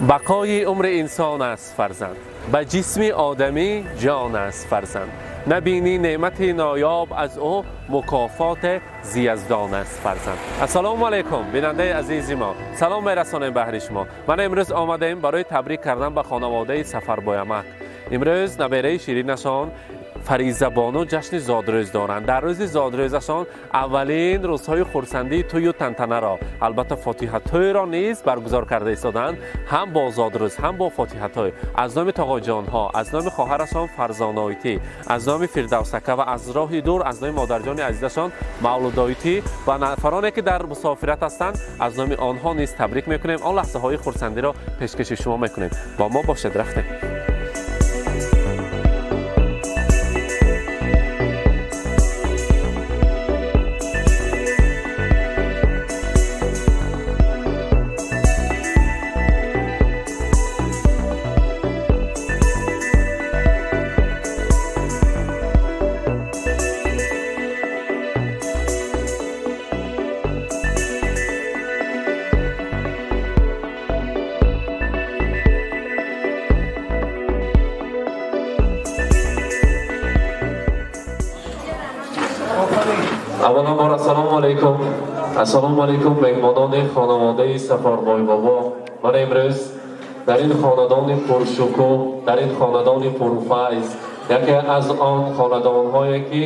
Бақои умри инсон аст фарзанд, ба ҷисми одамӣ ҷон аст фарзанд. Набинӣ неъмати ноёб аз ӯ, мукофоти зи яздон аст фарзанд. Ассалому алайкум, бинандаи азизи мо, салом мерасонем баҳри шумо. Ман имрӯз омадаем барои табрик кардан ба хонаводаи Сафарбоямак. Имрӯз набераи ширинашон Фаризабону ҷашни зодрӯз доранд. Дар рӯзи зодрӯзашон аввалин рӯзҳои хурсандии тӯю тантанаро, албатта фотиҳатӯйро низ баргузор карда истоданд. Ҳам бо зодрӯз, ҳам бо фотиҳатӯй аз номи тоғоҷонҳо, аз номи хоҳарашон Фарзоноитӣ, аз номи Фирдавсака ва аз роҳи дур аз номи модарҷони азизашон Мавлудоитӣ ва нафароне ки дар мусофират ҳастанд, аз номи онҳо низ табрик мекунем. Он лаҳзаҳои хурсандиро пешкаши шумо мекунем. Бо мо бошед. Рафтем. Аввалан бор ассалому алайкум, ассалому алайкум, меҳмонони хонаводаи Сафарбой бобо. Ман имрӯз дар ин хонадони пуршукӯҳ, дар ин хонадони пурфайз, яке аз он хонадонҳое ки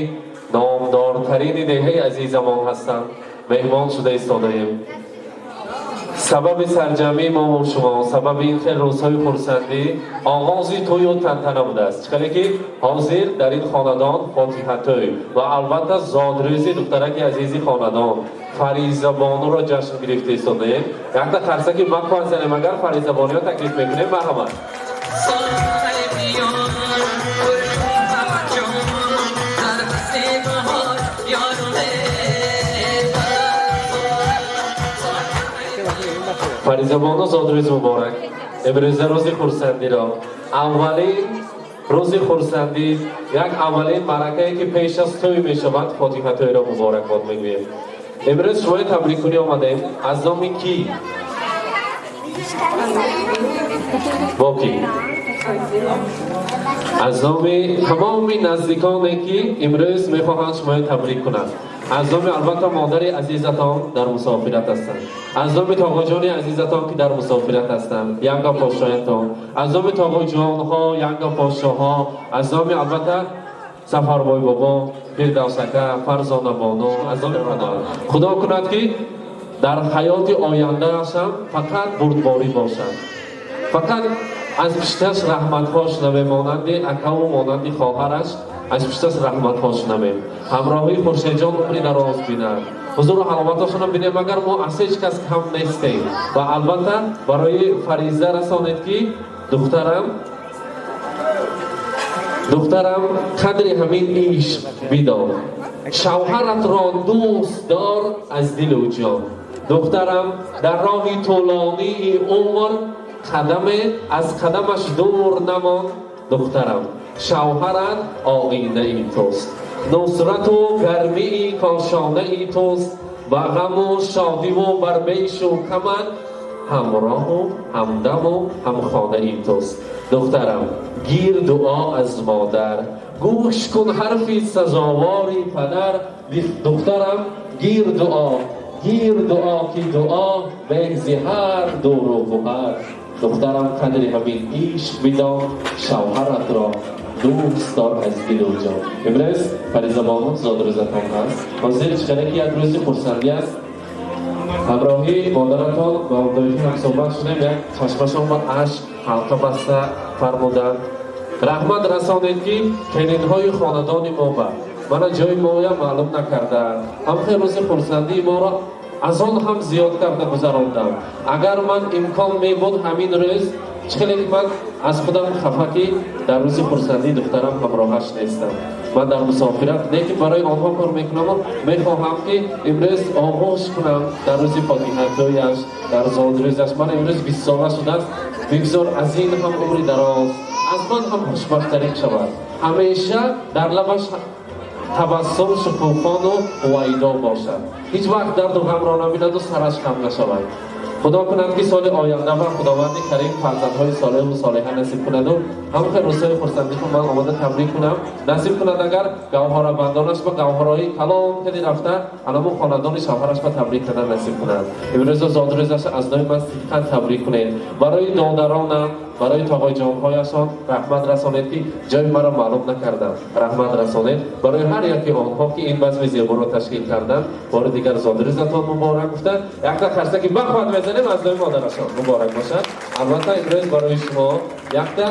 номдортарини деҳаи азизамон ҳастанд, меҳмон шуда истодаем. Сабаби сарҷамъии мову шумо, сабаби ин хел рӯзҳои хурсандӣ оғози тӯю тантана будааст. Чӣ хеле ки ҳозир дар ин хонадон фотиҳатӯй ва албатта зодрӯзи духтараки азизи хонадон Фаризабонуро ҷашн гирифта истодаем. Якта қарсаки макон занем, агар Фаризабониё таклиф мекунем. Марҳамат. Фаризабону, зодрӯз муборак! Имрӯза рӯзи хурсандиро, аввалин рӯзи хурсандӣ, як аввалин маъракае ки пеш аз тӯй мешавад, фотиҳатӯйро муборакбод мегӯем. Имрӯз шумои табриккунӣ омадаем. Аз номи кӣ, бо кӣ? Аз номи тамоми наздиконе ки имрӯз мехоҳанд шумои табрик кунанд, аз номи албатта модари азизатон дар мусофират ҳастанд, аз номи тоғоҷони азизатон ки дар мусофират ҳастанд, янга подшоҳятон, аз номи тоғоҷонҳо, янга подшоҳҳо, аз номи албатта Сафарбой бобо, Фирдавсака, Фарзонабону, аз номи падар. Худо кунад ки дар ҳаёти ояндаашам фақат бурдборӣ бошад, фақат аз пушташ раҳматҳо шунавем, монанди акаву монанди хоҳараш аз пушташ раҳматҳо шунавем. Ҳамроҳии Хуршедҷон умри дароз бинад, ҳузуру ҳаловаташонро бинем, агар мо аз ҳеҷ кас кам нестем. Ва албатта барои Фариза расонед ки духтарам, духтарам, қадри ҳамин ишқ бидон, шавҳаратро дӯст дор аз дилу ҷон. Духтарам, дар роҳи тӯлонии умр қадаме аз қадамаш дур намон. Духтарам, шавҳарат оинаи туст, нусрату гармии кошонаи туст, ба ғаму шодиву бар бешу камат ҳамроҳу ҳамдаму ҳамхонаи туст. Духтарам, гир дуо аз модар, гӯш кун ҳарфи сазовори падар. Духтарам, гир дуо, гир дуо, ки дуо беҳ зи ҳар дуру гуҳар. Духтарам, қадри ҳамин ишқ бидон, шавҳаратро дӯст дор аз дилу ҷон. Имрӯз, Фаризабону, зодрӯзатон ҳаст. Ҳозир чӣ ки як рӯзи хурсандӣ аст. Ҳамроҳии модаратон ба ҳамдоитӣ ҳамсӯҳбат шудем, як чашмашон ба ашк ҳалқа баста фармуданд. Раҳмат расонед ки келинҳои хонадони мо ба мана ҷои моя маълум накардаанд, ҳамхел рӯзи хурсандии моро аз он ҳам зиёд карда гузарондам. Агар ман имкон мебуд, ҳамин рӯз чӣ хеле ки ман аз худам хафа ки дар рӯзи хурсандии духтарам ҳамроҳаш нестам, ман дар мусофират, лекин барои онҳо кор мекунаму мехоҳам ки имрӯз оғоз кунам дар рӯзи фотиҳатӯяш, дар зодрӯзаш. Ман имрӯз 20сола шудааст. Бигзор аз ин ҳам умри дароз, аз ман ҳам хушбахттарин шавад, ҳамеша дар лабаш табассум шукуфону ҳувайдо бошад, ҳеҷ вақт дарду ғамро набинаду сараш хам нашавад. Худо кунад, ки соли оянда ва Худованди Карим фарзандҳои солеҳу солиҳа насиб кунаду ҳамхел рӯзҳои хурсандиро ман омода табрик кунам. Насиб кунад, агар гавҳарабандонаш ба гавҳарои калон кади рафта, анамо хонадони шавҳараш ба табрик кардан насиб кунад. Имрӯза зодрӯзаш аз номи ман сидқан табрик кунед. Барои додаронам, барои тоғоҷонҳояшон раҳмат расонед, ки ҷои маро маълум накардам. Раҳмат расонед барои ҳар яки онҳо, ки ин базми зеборо ташкил карданд. Бори дигар зодрӯзатон муборак гуфта, якта қарсаки бахват мезанем аз номи модарашон. Муборак бошад. Албатта, имрӯз барои шумо якта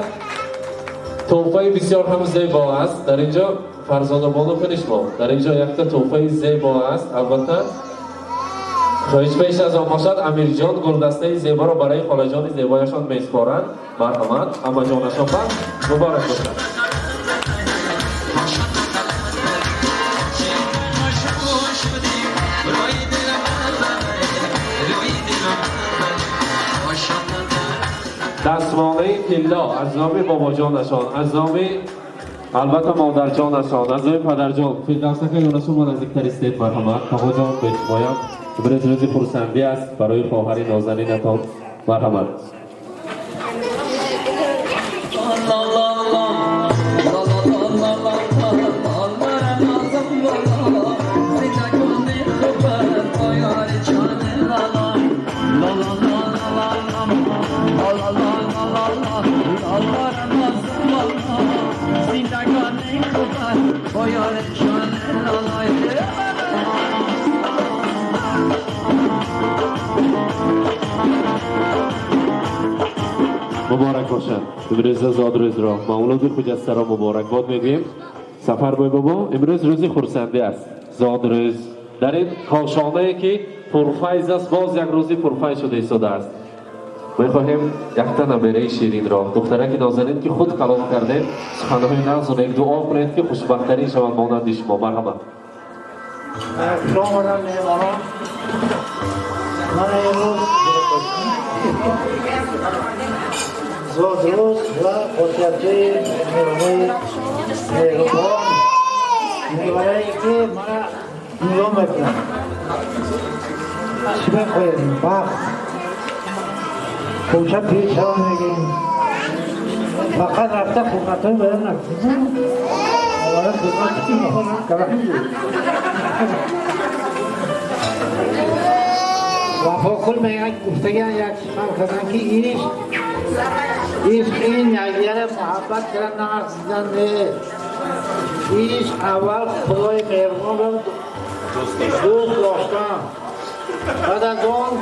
тӯҳфаи бисёр ҳам зебо аст. Дар инҷо Фарзонабону кунӣ шумо. Дар инҷо якта тӯҳфаи зебо аст. Албатта, хоҳиш пеш аз он бошад, Амирҷон гулдастаи зеборо барои холаҷони зебояшон месупоранд. Марҳамат, амаҷонашон ба муборак бошад. Дастмолаи тилло аз номи бобоҷонашон, аз номи, албатта, модарҷонашон, аз номи падарҷон. Фирдавсака, ёнашон ма наздиктар истед. Марҳамат, тоғоҷон, бе шумоям. Имрӯз рӯзи хурсандӣ аст барои хоҳари нозанинатон. Марҳамат. Муборак бошад. Имрӯза зодрӯзро, мавлуди хуҷастаро муборакбод мегӯем. Сафарбой бобо, имрӯз рӯзи хурсандӣ аст, зодрӯз дар ин кошонае, ки пурфайз аст, боз як рӯзи пурфайз шуда истодааст. Мехоҳем якта набераи ширинро, духтараки нозанин, ки худ калон кардем, суханҳои нағзу нек дуо кунед, ки хушбахттарин шаванд монанди шумо. Марҳамат. Хуш омадам, меҳмонон. Ман имрӯз зодрӯз ва хотирҷои меҳмонои меҳрубон, меҳмонае, ки мана нигоҳ мекунанд. Чӣ мехоҳем? Бахт, кӯча пир шава мегӯем. Фақат рафта хидматҳои баён накунем. Аввала хидмат кардам. Вафокул мегӯяд, гуфтагиан як сухан карданд, ки ишқ ин якдигара муҳаббат кардан, нағз дидан нест. Ишқ аввал Худои меҳрубонро дӯст доштан, баъд аз он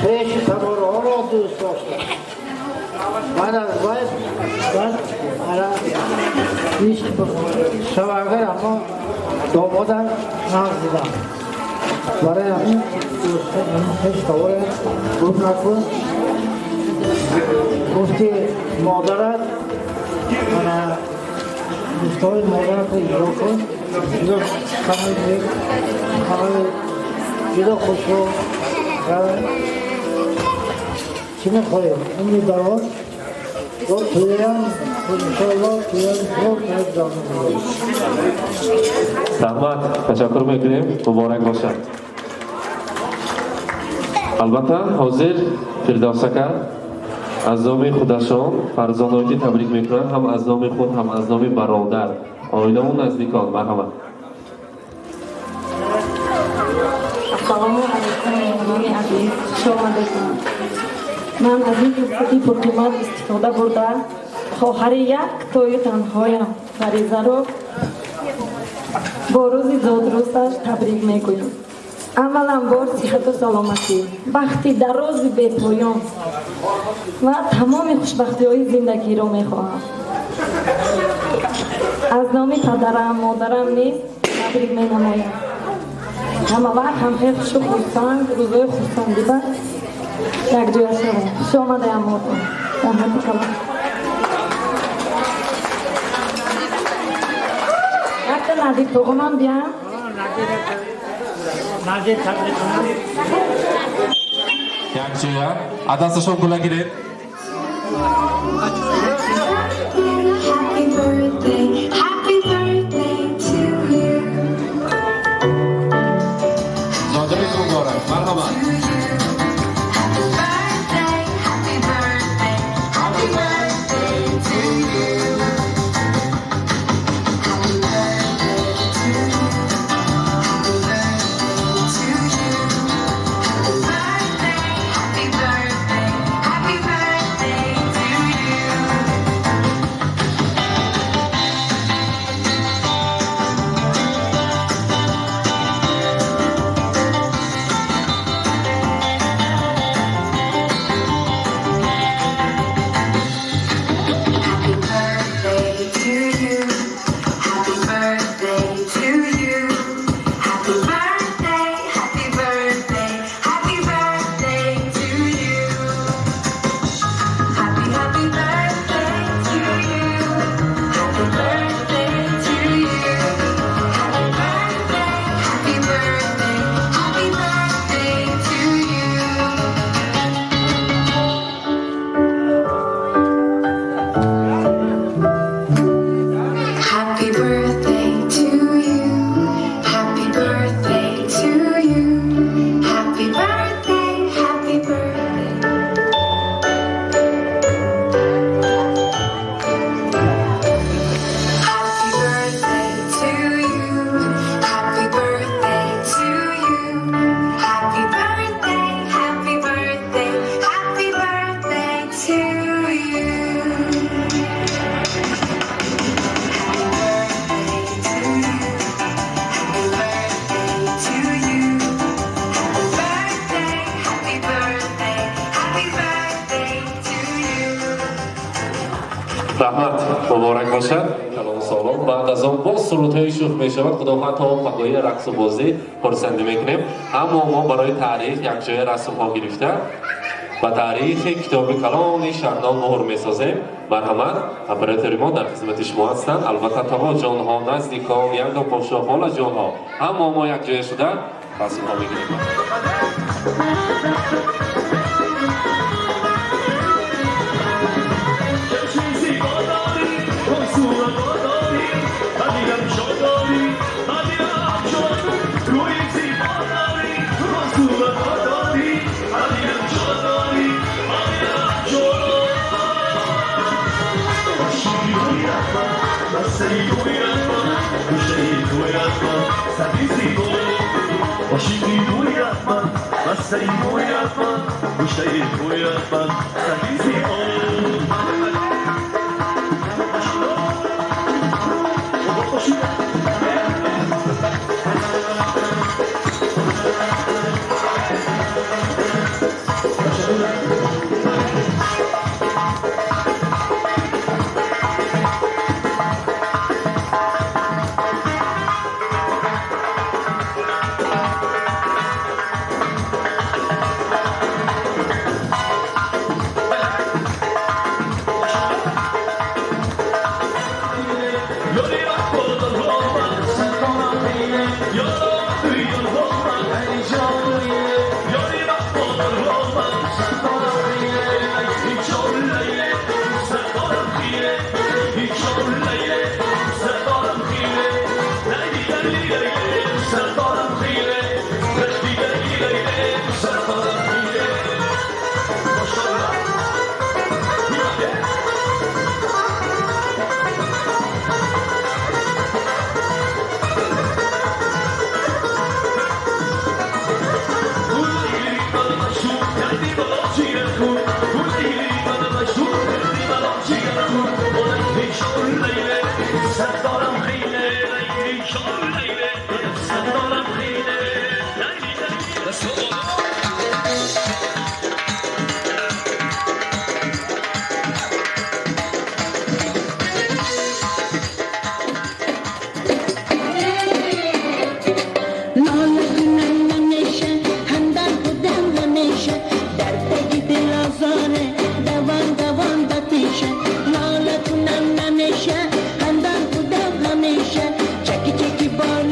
хешу таборҳоро дӯст доштан, баъд аз вай баъд ара ишқ шавагар. Аммо домодам нағз дидам. Барои ҳамин хеш таборе гум накун. Гуфти модарат, мана гуфтаҳои модаратро иҷро кун. Ҷудо суханои нек, суханои ҷудо хушрӯ. Чӣ мехоҳем? Умри дароз, тӯям, иншоалло, тӯям зуд мегузаронем. Раҳмат, ташаккур мекунем. Муборак бошад. Албатта, ҳозир Фирдавсака аз номи худашон фарзоноки табрик мекунанд, ҳам аз номи худ, ҳам аз номи бародар, оилаву наздикон. Марҳамат. Ассалому алайкум, меҳмонони азиз, хуш омадед. Ман аз ин фурсати пурқимат истифода бурда, хоҳари яктою танҳоям Фаризаро бо рӯзи зодрӯзаш табрик мегӯям. Аввалан бор сиҳату саломатӣ, бахти дарози бепоён ва тамоми хушбахтиҳои зиндагиро мехоҳам. Аз номи падарам, модарам низ табрик менамоям. Ҳама вақт ҳамхел хушу хурсанд, рӯзои хурсандӣ ба якҷоя шавем. Хуш омадаям, мотон, раҳмати калон. Якта наздик тоғумам биям. Наздик табрик кунам. Якҷоя аз дасташон гула гиред. Happy birthday, happy birthday to you. Зодрӯз муборак. Марҳамат. To you. Раҳмат, муборак бошад, калом солом. Баъд аз он боз сурудҳои шӯх мешавад. Худованд то пагоҳи рақсу бозӣ хурсандӣ мекунем. Аммо мо барои таърих якҷоя расмҳо гирифта ба таърихи китоби калони Шаҳнон муҳр месозем. Марҳамат, оператори мо дар хизмати шумо ҳастанд. Албатта, тағоҷонҳо, наздикон, ягон пошо, холаҷонҳо, ҳамо мо якҷоя шуда расмҳо мегирем. چکی چکی بالا.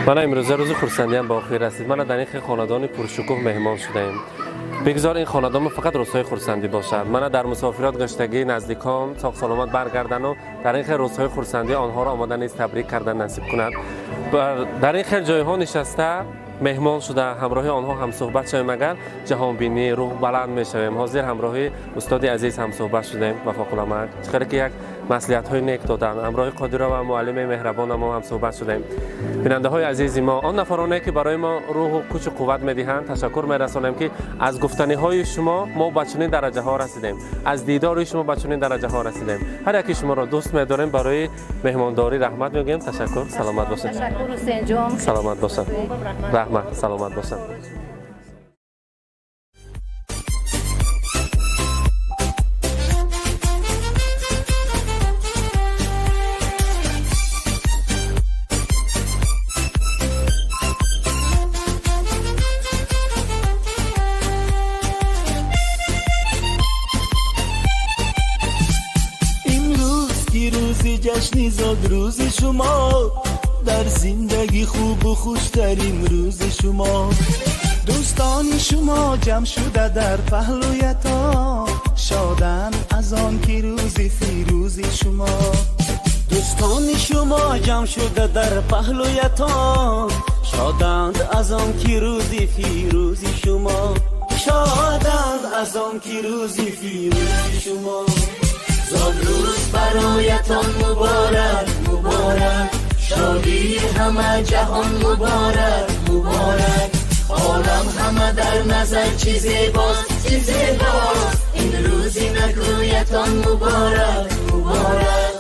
Мана имрӯза рӯзи хурсандиам ба охир расид. Мана дар ин хел хонадони пуршукӯҳ меҳмон шудаем. Бигзор ин хонадон фақат рӯзҳои хурсандӣ бошад. Мана дар мусофират гаштагии наздикон соғ саломат баргардану дар ин хел рӯзҳои хурсандӣ онҳоро омода низ табрик кардан насиб кунад. Дар ин хел ҷойҳо нишаста меҳмон шуда ҳамроҳи онҳо ҳамсӯҳбат шавем, агар ҷаҳонбинӣ рӯҳ баланд мешавем. Ҳозир ҳамроҳи устоди азиз ҳамсӯҳбат шудем, Вафоқуламак, хеле ки як маслиҳатҳои нек доданд. Ҳамроҳи Қодирова муаллими меҳрабонамо ҳамсӯҳбат шудем. Бинандаҳои азизи мо, он нафароне ки барои мо рӯҳу кӯчу қувват медиҳанд, ташаккур мерасонем, ки аз гуфтаниҳои шумо мо ба чунин дараҷаҳо расидем, аз дидори шумо ба чунин дараҷаҳо расидем. Ҳар яки шуморо дӯст медорем. Барои меҳмондорӣ раҳмат мегӯем. Ташаккур, саломат бошед. Ташаккур, Ҳусейнҷон. Саломат бошад, раҳмат, саломат бошад. Имрӯз ки рӯзи ҷашни зодрӯзи шумо, дар зиндагӣ хубу хуштарин рӯзи шумо. Дӯстони шумо ҷамъ шуда дар паҳлӯятон, шоданд аз он ки рӯзи фирӯзи шумо. Дӯстони шумо ҷамъ шуда дар паҳлӯятон, шоданд аз он ки рӯзи фирӯзи шумо, шоданд аз он ки рӯзи фирӯзи шумо. Зодрӯз бароятон муборак, муборак, шодии ҳама ҷаҳон муборак, муборак. Олам ҳама дар назар чӣ зебост, чӣ зебост, ин рӯзи накӯятон муборак, муборак.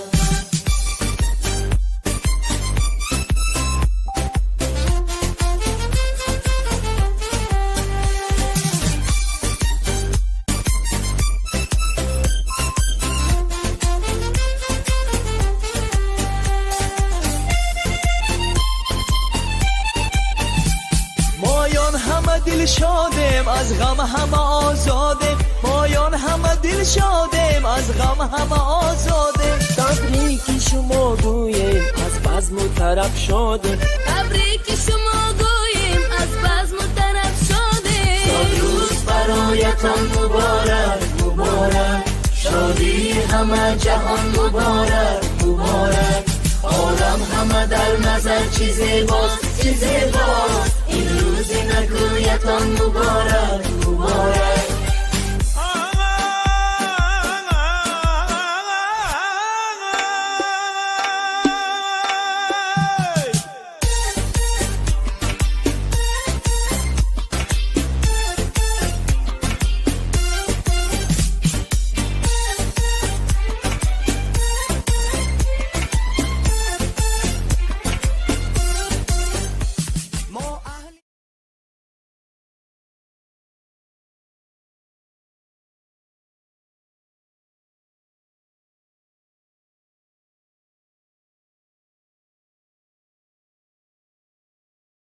Моён ҳама дилшодем, аз ғам ҳама озодем, моён ҳама дилшодем, аз ғам ҳама озодем. Табрики шумо гӯем, аз базму тараб шодем. Табрики шумо гӯем, аз базму тараб шодем. Зодрӯз бароятон муборак, муборак, шодии ҳама ҷаҳон муборак, муборак. Олам ҳама дар назар чӣ зебост, чӣ зебост, ин рӯзи накӯятон муборак, муборак.